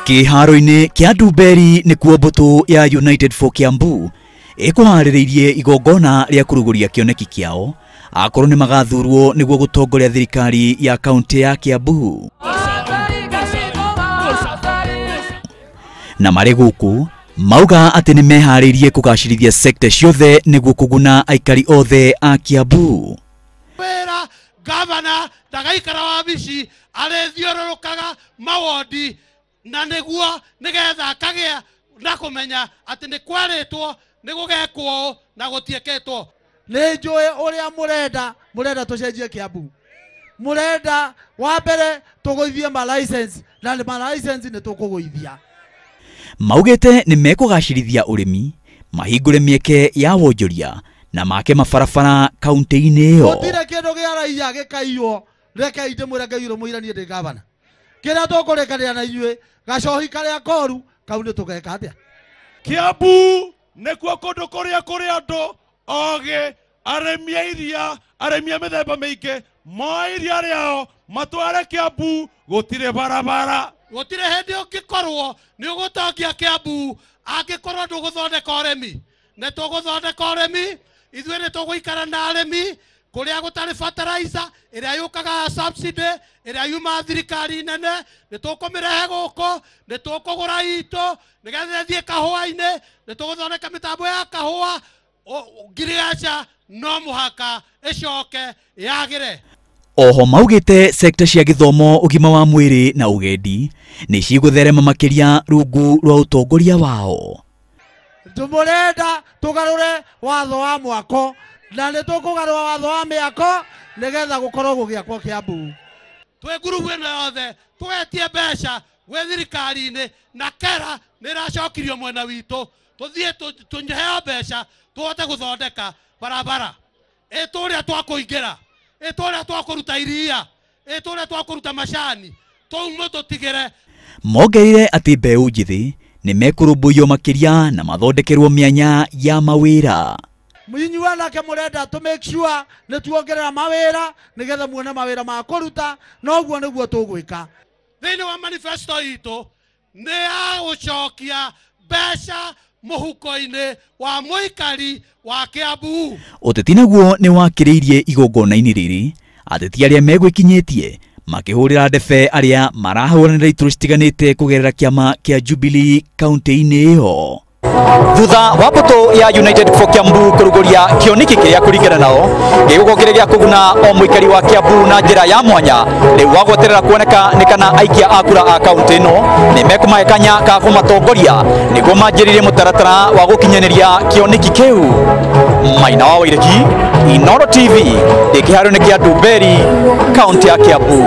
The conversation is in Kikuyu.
Kĩharo-inĩ kĩa Ndumberi nĩkuo mbũtũ ya United for Kiambu ĩkũharĩrĩirie igongona rĩa kũrugũria kĩoneki kĩao akorwo nĩ magathurwo nĩguo gũtongoria thirikari ya kaunti ya Kiambu. Na marĩ gũkũ mauga atĩ nĩ meharĩirie kũgacĩrithia sekta ciothe nĩguo kũguna aikari othe a Kiambu. Wĩra gavana ndagaikara wabici arĩthiũrũrũkaga mawondi na nĩguo nĩgetha akagĩa na kũmenya atĩ nĩ kwarĩtwo nĩ gũgekwo na gũtiĩkĩtwo. Nĩ njũĩ ũrĩa mũrenda, mũrenda tũcenjie Kiambu, mũrenda wa mbere tũgũithie ma license na ma license nĩ tũkũgũithia. Maugĩte nĩ mekũgacĩrithia ũrĩmi, mahingũre mĩeke ya wonjoria na make mabarabara kaunti-inĩ ĩyo. Gũtirĩ kĩndũ kĩa raia gĩkaiywo, rekei ndĩmwĩre Ngai ũrĩ mũira niĩ ndĩ gavana. Kĩrĩa tũkũrĩkanĩra na inyuĩ gacohi karĩa koru kau nĩ tũgeka atĩa? Kiambu nĩkuo kũndũ kũrĩa kũrĩ andũ ogĩ, arĩmi a iria, arĩmi a mĩthemba mĩingĩ, moe iria rĩao matware Kiambu, gũtirĩ barabara. Gũtirĩ hĩndĩ ũngĩkorwo nĩ ũgũtongia Kiambu angĩkorwo ndũgũthondeka ũrĩmi. Nĩ tũgũthondeka ũrĩmi, ithuĩ nĩ tũgũikara na arĩmi kũrĩa gũtarĩ fertilizer ĩrĩa yũkaga subsidy ĩrĩa yumaga thirikari nene, nĩ tũkũmĩrehe gũkũ, nĩ tũkũgũra itũ nĩgetha ĩthiĩ kahũa-inĩ, nĩ tũgũthondeka mĩtambo ya kahũa. Ngirigaca no mũhaka ĩcoke yagĩre. Oho maugĩte sekta cia gĩthomo, ũgima wa mwĩrĩ na ũgendi nĩ cigũtherema makĩria rungu rwa ũtongoria wao. Tũmũrenda tũgarũre watho wa mwako na nĩ tũkũgarũra watho wa mĩako nĩgetha gũkorwo gũgĩakwo Kiambu. Twĩ ngurubu ĩno yothe tũgetie mbeca gwĩ thirikari-inĩ na kera nĩ ĩracokirio mwena witũ, tũthiĩ tũheo mbeca tũhote gũthondeka barabara. Ĩtũrĩa twakũingĩra, ĩtũrĩa twakũruta iria, ĩtũrĩa twakũruta macani, tũume tũtigĩre. Mongereire atĩ mbeũ njĩthĩ nĩ mekũrũmbũiyo makĩria na mathondekerwo mĩanya ya mawĩra. Inyuĩ anake mũrenda tũ make sure nĩ tuongerera mawĩra nĩgetha muone mawĩra ma kũruta, na ũguo nĩguo tũgwĩka. Thĩinĩ wa manifesto itũ nĩ ya gũcokia mbeca mũhuko-inĩ wa mũikari wa Kiambu. Ũteti naguo nĩ wakĩrĩirie igongona-inĩ rĩrĩ, ateti arĩa megwĩkinyĩtie makĩhũrĩra ndebe arĩa marahũranĩra iturwa citiganĩte kũgerera kĩama kĩa Jubilee kaunti-inĩ ĩyo. Thutha wa mbũtũ ya United for Kiambu kũrugũria kĩoneki kĩrĩa kũringana nao gĩgũkorwo kĩrĩ gĩa kũguna o mũikari wa Kiambu na njĩra ya mwanya, rĩu wa gweterera kuoneka nĩ kana aikia a kura a kaunti ĩno nĩ mekũmahe kanya ka kũmatongoria nĩguo manjĩrĩrie mũtaratara wa gũkinyanĩria kĩoneki kĩu. Maina wa Wairegi, Inooro TV, ndĩ kĩharo-inĩ kĩa Ndumberi, kaunti ya Kiambu.